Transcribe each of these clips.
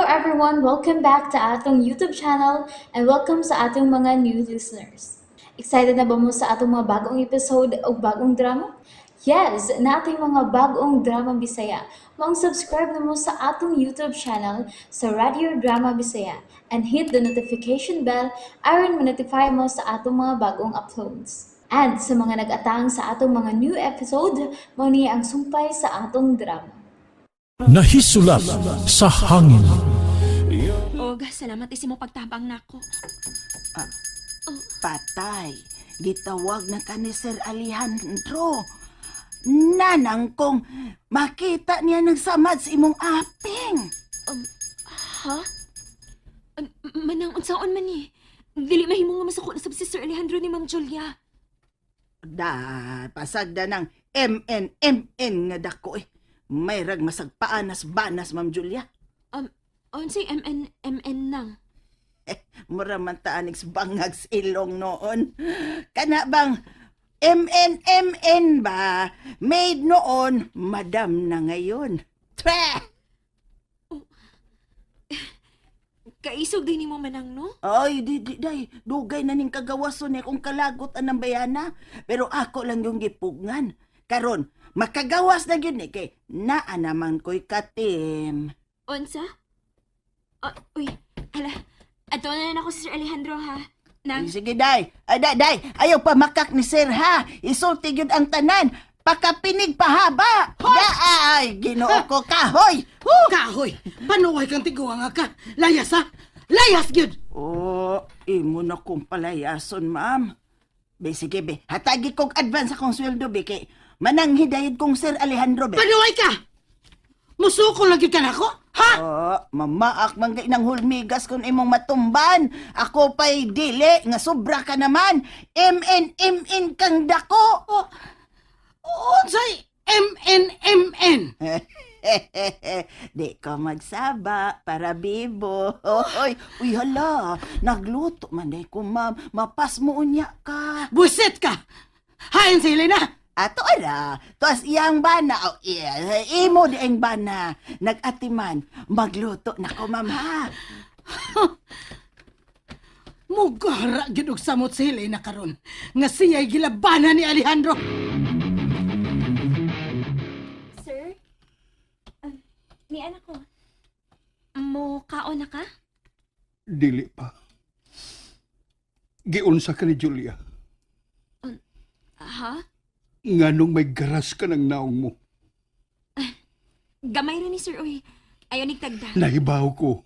Everyone! Welcome back to atong YouTube channel and welcome sa atong mga new listeners. Excited na ba mo sa atong mga bagong episode o bagong drama? Yes, naa tay mga bagong drama Bisaya. Maong subscribe na mo sa atong YouTube channel sa Radio Drama Bisaya and hit the notification bell aron ma-notify mo sa atong mga bagong uploads. And sa mga nag-atang sa atong mga new episode, mao ni ang sumpay sa atong drama. Nahisulat sa hangin. Og salamat sa imong pagtabang nako. Patay. Gitawag na ka ni Sir Alejandro. Nanang kong makita niya ng samad sa imong aping. Ha? Manang unsaon man ni? Dili mahimo nga masuko na sab si Sir Alejandro ni Ma'am Julia. Da, pasagda ng MNMN nga dako eh. May rag masagpaan nas banas, Ma'am Julia. Unsay MNMN nang? Eh, mura man taanig sa bangag sa ilong noon. Kana bang MNMN ba? Made noon, madam na ngayon. Tre! Kaisog din nimo, Manang, no? Ay, di, di, day. Dugay na ning kagawason eh kung kalagot anang bayana. Pero ako lang yung gipugngan. Karon, makagawas na gyud ni kay naa naman ko'y katim. Unsa? Oh, uy, hala. Ato na lang ako si Sir Alejandro ha. Nang, Ay, sige, day. Ay, day, day. Ayaw pa makak ni sir ha. Isulti gyud ang tanan. Pakapinig pahaba. Da, ay, Ginoo ko kahoy. Huh! Kahoy! Panuway kang tiguang ka! Layas ha! Layas gyud! Oh, imo na kong palayason, ma'am. Be, sige, be. Hatagi kong advance akong sweldo, be. Kay manang hidayod kong Sir Alejandro, be. Panuway ka! Musuko lang gyud ka nako? Ha? Oh, mamaak man kay nang hulmigas kung imong matumban. Ako pa'y dili, nga sobra ka naman. MNMN kang dako. Oh, unsay MNMN? Di ka magsaba para bibo. Oy, uy hala, nagluto man day ko, ma'am. Mapas mo unya ka. Buisit ka! Hain si Helena! Ato ara, tuas iyang bana, oh, iya, imo di ang bana. Nag-atiman, magluto na ko, ma'am, ha. Mugara gyud og samot si Helena karon nga siya'y gilabanan ni Alejandro. Sir? Ni anak ko. Mo kaon na ka? Dili pa. Giunsa ka ni Julia. Ha? Nganong may garas ka ng naong mo. Gamay ra ni sir uy. Ayaw nigtagda. Nahibaw ko.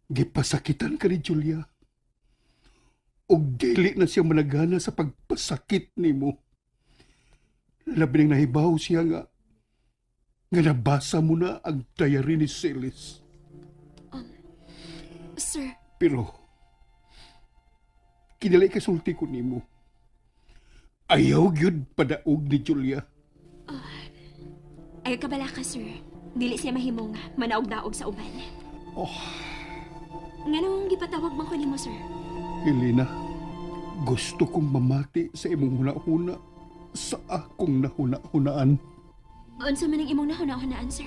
Gipasakitan ka ni Julia. Og dili na siya managana sa pagpasakit nimo. Labi nang nahibaw siya nga nabasa mo na ang diary ni Celis. Sir, Pero, kinalay kasulti ko nimo. Ayaw gyud padaog ni Julia. Ayaw ka bala ka, sir. Dili siya mahimong manaog-daog sa uban. Oh. Nganong gipatawag man ko nimo, sir? Elena, gusto kong mamati sa imong huna-huna sa akong nahuna-hunaan. Unsa man ang imong nahuna-hunaan, sir?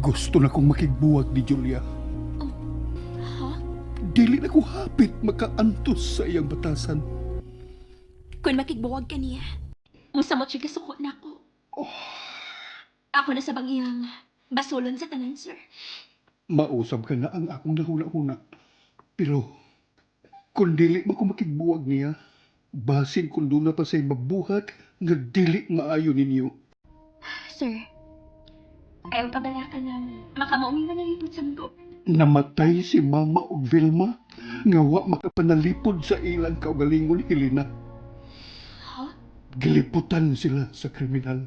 Gusto na kong makigbuwag ni Julia. Ha? Dili na ko hapit makaantos sa iyang batasan. Kung makigbuwag ka niya, musamot siya kasuko na ako. Ako na sa bang iyang basolon sa tanan, sir. Mausab ka na ang akong nahuna-huna. Pero, kung dili man ko makigbuwag niya, basin kung doon na pa sa'y mabuhat nga dili maayo ninyo. Sir, ayaw pa bala ka ng makamuumi na nalipod sa mundo. Namatay si Mama ug Vilma nga wa makapanalipod sa ilang kaugalingon, Helena. Ha? Giliputan sila sa kriminal.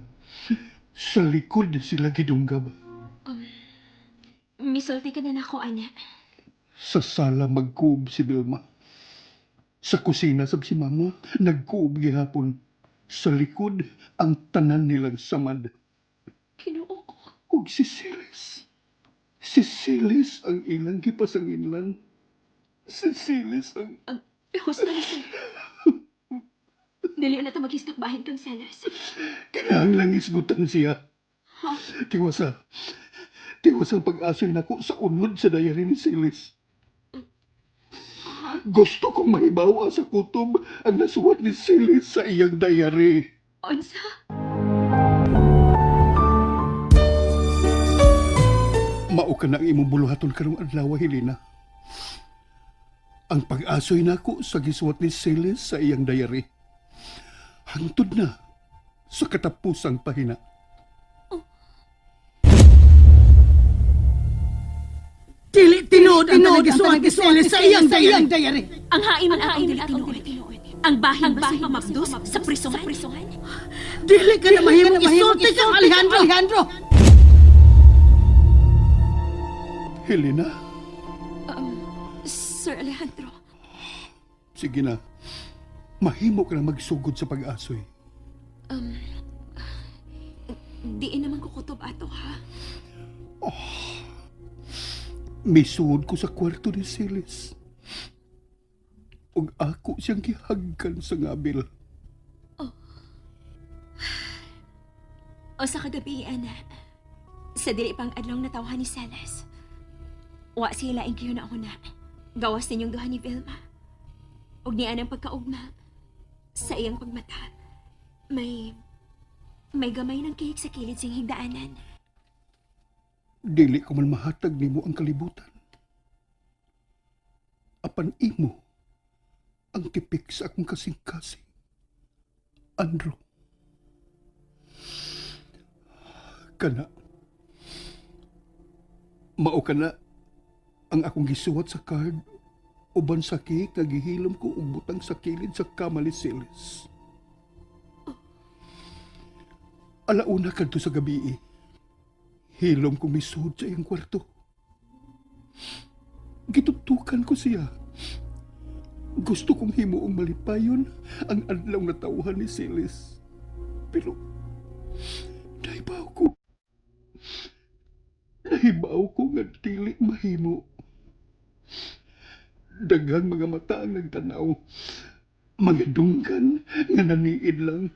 Sa likod sila gidunggab. Misulti ka na nako, ana. Sa sala magkuob si Vilma. Sa kusina sab si Mama, nagkuob gihapon. Sa likod ang tanan nilang samad. Kinuo ko. Ug si Celis. Si Celis ang ilang gipasanginlan. Si Celis ang Husto na, sir. Dili na ito mag-istok bahin kang selos. Kinahanglang isgutan siya. Ha? Tiwasa. Tiwas ang pag-asoy nako sa unod sa diary ni Silis. Gusto kong mahibawa sa kutob ang nasuwat ni Silis sa iyang diary. Unsa? Mao ka na ang imong buluhaton karong adlaw, Helena. Ang pag-asoy nako sa gisuwat ni Silis sa iyang diary. Hangtod na sa katapusang pahina. Dili tinuod ang tanang gisuan ni sa iyang diary. Ang hain man atong dili tinuod. Ang bahin ba sa pamabdos sa prisuhan? Dili ka na mahimong isulti kang Alejandro. Alejandro. Helena, Sir Alejandro, sige na. Mahimo ka na magsugod sa pag-asoy. diin naman kukutob ato ha. Misuod ko sa kwarto ni Silis. Ug ako siyang gihagkan sa ngabil. O sa kagabi, ana. Sa dili pang adlaw natawhan ni Celes. Wa siya laing kiyo na una. Gawas ninyong duha ni Vilma. Og niya ang pagkaugma. Sa iyang pagmata. May gamay ng cake sa kilid sing higdaanan. Dili ko man mahatag nimo ang kalibutan. Apan imo ang tipik sa akong kasing-kasing. Andro. Kana. Mao kana ang akong gisuwat sa card uban sa cake nga gihilom ko og butang sa kilid sa kama ni Silis. Alauna kadto sa gabi. Hilom kong misuod sa iyang kwarto. Gitutukan ko siya. Gusto kong himuong malipayon ang adlaw na tawhan ni Silis. Pero, nahibaw ko. Nahibaw ko nga dili mahimo. Daghang mga mata ang nagtanaw. Mga dunggan nga naniid lang.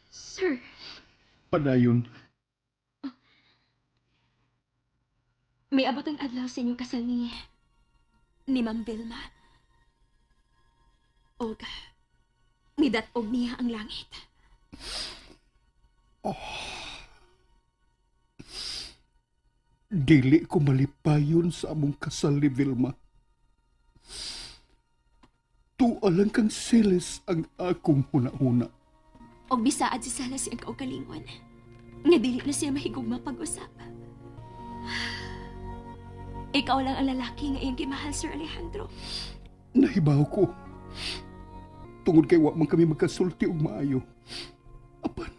Sir, Padayon. may abot ang adlaw sa inyong kasal ni Ma'am Vilma. Og, nidat-og niya ang langit. Dili ko malipayon sa among kasal ni Vilma. Tuwa lang kang Silis ang akong huna-huna. Og bisaad si Sala siyang kaugalingon. Nga dili na siya mahigugma pag-usap. Ikaw lang ang lalaki nga iyang gimahal, Sir Alejandro. Nahibaw ko. Tungod kay wa man kami magkasulti og maayo. Apan,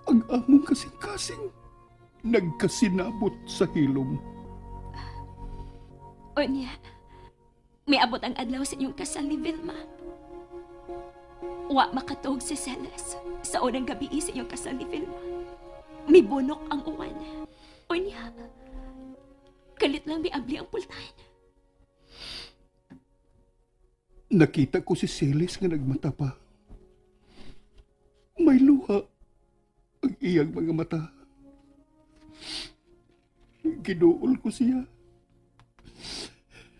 ang among kasing-kasing nagkasinabot sa hilom. Unya, may abot ang adlaw sa inyong kasal ni Vilma. Wa makatuog si Celes sa unang gabi sa inyong kasal ni Vilma. Mibunok ang uwan. Unya, kalit lang miabli ang pultahan. Nakita ko si Celis nga nagmata pa. May luha ang iyang mga mata. Ginuol ko siya.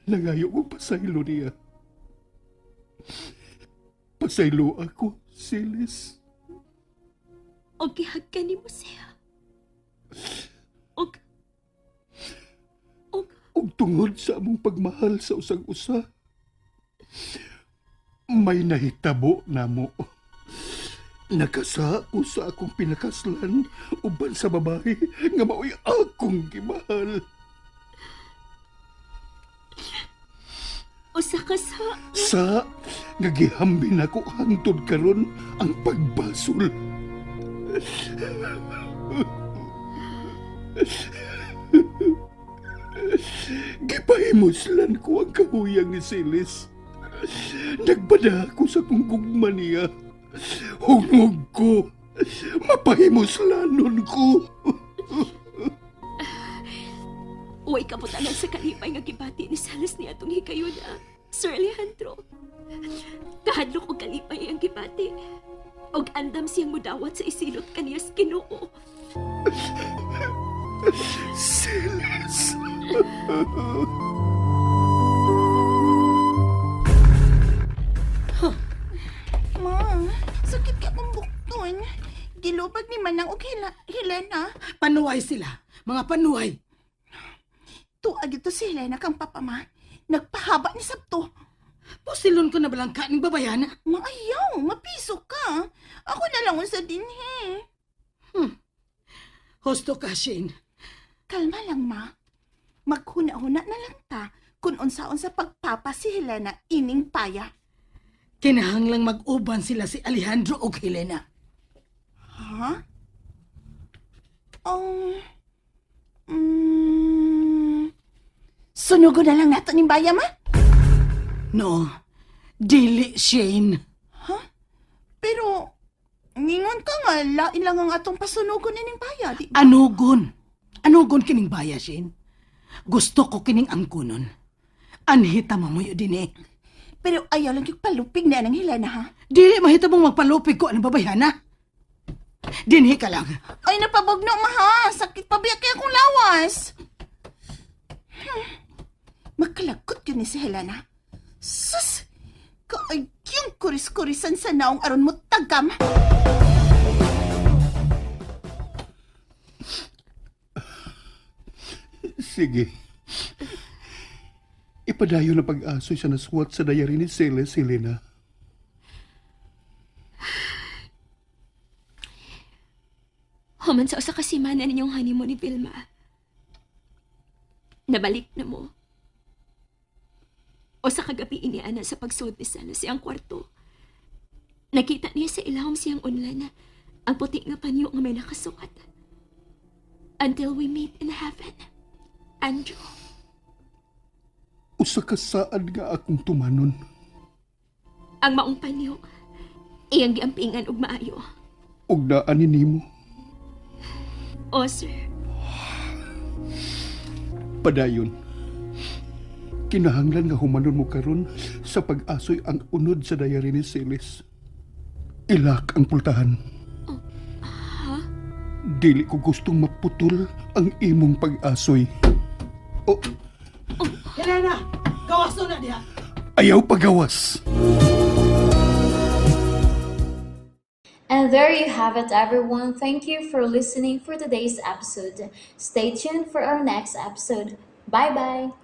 Nangayo ko pasaylo niya. Pasaylo ako, Celis. Og gihagkan nimo siya. Og og Ug tungod sa among pagmahal sa usag-usa, may nahitabo namo. Nakasa ko sa akong pinakaslan uban sa babae nga mao'y akong gimahal. usa ka sa Sa nga gihambin ako hangtod karon ang pagbasol. Gipahimuslan ko ang kahuyang ni Silis. Nagbada ako sa kong gugma niya. Hungog ko. Mapahimuslanon ko. Uy, kabutanan sa kalipay nga gibati ni Salas ni atong higayuna. Sir Alejandro. Kahadlok og kalipay ang gibati. Og andam siyang mudawat sa isilot kaniyas Ginoo. Siles. Ma, sakit ka akong bukton. Gilubag ni Manang og Helena. Panuway sila. Mga panuway. Tuag ito si Helena kang papa, ma. Nagpahaba ni Sabto. Pusilon ko na balangka ning babayana. Maayaw, mapiso ka. Ako na lang unsa dinhi. Husto ka, Shane. Kalma lang, ma. Maghuna-huna na lang ta kung unsaon sa pagpapa si Helena ining paya. Kinahanglang mag-uban sila si Alejandro og Helena. Ha? Sunugo na lang nato ning baya, ma. No, dili, Shane. Pero, ngingon ka nga, lain lang ang atong pasunugon ining baya, di ba? Anugon. Anugon kining baya, Shane. Gusto ko kining angkunon. Anhita mamuyo din eh. Pero ayaw lang yung palupig na ng Helena, ha? Dili mahita mong magpalupig ko ang babayhana. Dinhi ka lang. Ay, napabugno, ma, ha? Sakit pa biya kaya akong lawas. Makalakot yun ni si Helena. Sus! Kaagyong kuris-kurisan sa naong aron mo tagam. Sige. Ipadayon ang pag-asoy sa nasuwat sa diary ni Celes, Helena. Human sa usa ka semana ninyong honeymoon ni Vilma. Nabalik na mo. O sa kagabi ini ana sa pagsuod ni Sala siyang kwarto. Nakita niya sa ilawom siyang unlan ang puti nga panyo nga may nakasukat. Until we meet in heaven, Andrew. Usa ka saad nga akong tumanon. Ang maong panyo, iyang giampingan og maayo. Ug naa ni nimo. O sir, Padayon. Kinahanglan nga humanon mo karon sa pag-asoy ang unod sa diary ni Celes. Ilak ang pultahan. Dili ko gustong maputol ang imong pag-asoy. O, Helena, gawas na diha. ayaw pagawas. And there you have it, everyone. Thank you for listening for today's episode. Stay tuned for our next episode. Bye bye.